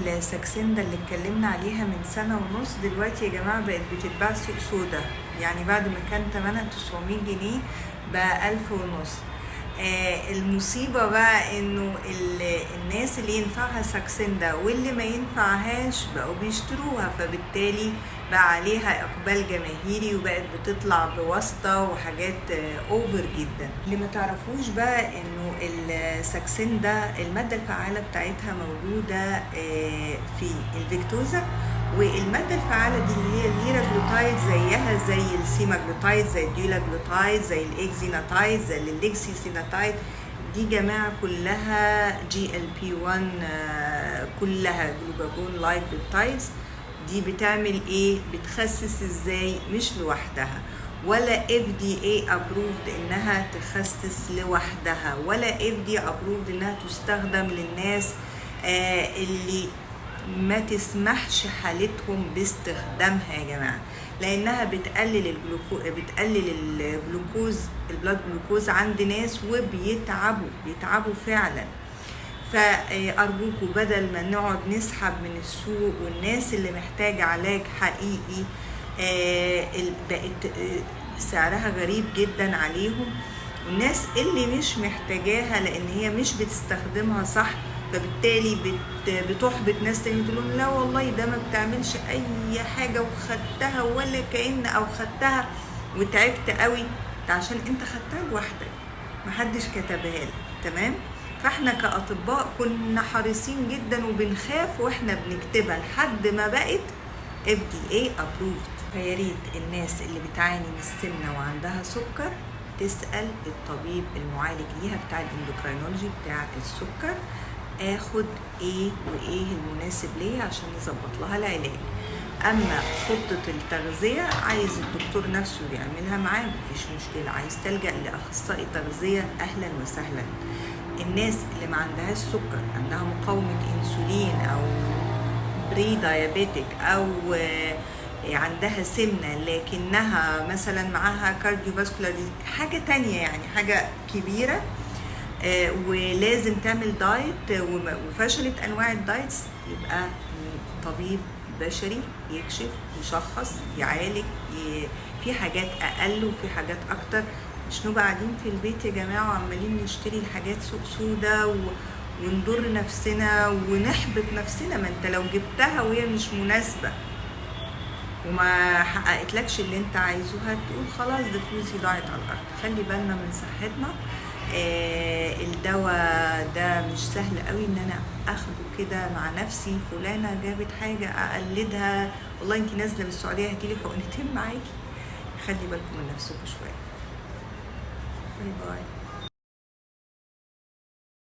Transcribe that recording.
الساكسندا اللي اتكلمنا عليها من سنة ونص دلوقتي يا جماعة بقت بتتباع سوق سودا، يعني بعد ما كان تمنها 900 جنيه بقى 1500. المصيبة بقى انه الناس اللي ينفعها ساكسندا واللي ما ينفعهاش بقوا بيشتروها، فبالتالي بقى عليها اقبال جماهيري وبقت بتطلع بواسطة وحاجات over جدا. اللي ما تعرفوش بقى انه الساكسندا المادة الفعالة بتاعتها موجودة في الفيكتوزا، والمادة الفعالة دي اللي هي ال liraglutide زيها زي ال semaglutide، زي ال dulaglutide، زي ال exenatide، زي ال lixisenatide، دي جماعة كلها GLP 1، كلها glucagon like peptides. دي بتعمل ايه؟ بتخسس ازاي؟ مش لوحدها، ولا FDA approved انها تخسس لوحدها، ولا FDA approved انها تستخدم للناس اللي ما تسمحش حالتهم باستخدامها يا جماعة، لانها بتقلل الجلوكوز، ال blood glucose عند ناس وبيتعبوا، بيتعبوا فعلا. فأرجوكوا بدل ما نقعد نسحب من السوق والناس اللي محتاجة علاج حقيقي بقت سعرها غريب جدا عليهم، والناس اللي مش محتاجاها لان هي مش بتستخدمها صح، فبالتالي بتحبط ناس تاني، تقول لهم لا والله ده ما بتعملش اي حاجة وخدتها ولا كأن، او خدتها وتعبت قوي، ده عشان انت خدتها لوحدك، محدش كتبها لك. تمام؟ فاحنا كأطباء كنا حريصين جدا وبنخاف واحنا بنكتبها لحد ما بقت FDA approved. فيا ريت الناس اللي بتعاني من السمنة وعندها سكر تسأل الطبيب المعالج ليها بتاع ال endocrinology بتاع السكر اخد ايه وايه المناسب ليا عشان نظبط لها العلاج. اما خطة التغذية عايز الدكتور نفسه يعملها معاه مفيش مشكلة، عايز تلجأ لأخصائي تغذية اهلا وسهلا. الناس اللي ما عندهاش سكر، عندها مقاومة انسولين او pre-diabetic او عندها سمنة لكنها مثلا معاها cardiovascular حاجة تانية، يعني حاجة كبيرة، ولازم تعمل diet وفشلت انواع ال diets، يبقى طبيب بشري يكشف، يشخص، يعالج. في حاجات اقل وفي حاجات اكتر. مش نبقى قاعدين في البيت يا جماعة وعمالين نشتري الحاجات سوق سودا ونضر نفسنا ونحبط نفسنا. ما انت لو جبتها وهي مش مناسبة وما حققتلكش اللي انت عايزه هتقول خلاص ده فلوسي ضاعت على الارض. خلي بالنا من صحتنا. الدواء ده مش سهل قوي ان انا اخده كده مع نفسي، فلانة جابت حاجة اقلدها، والله انت نازلة من السعودية هاتيلي حقنتين معاكي. خلي بالكم من نفسكم شوية. bye bye.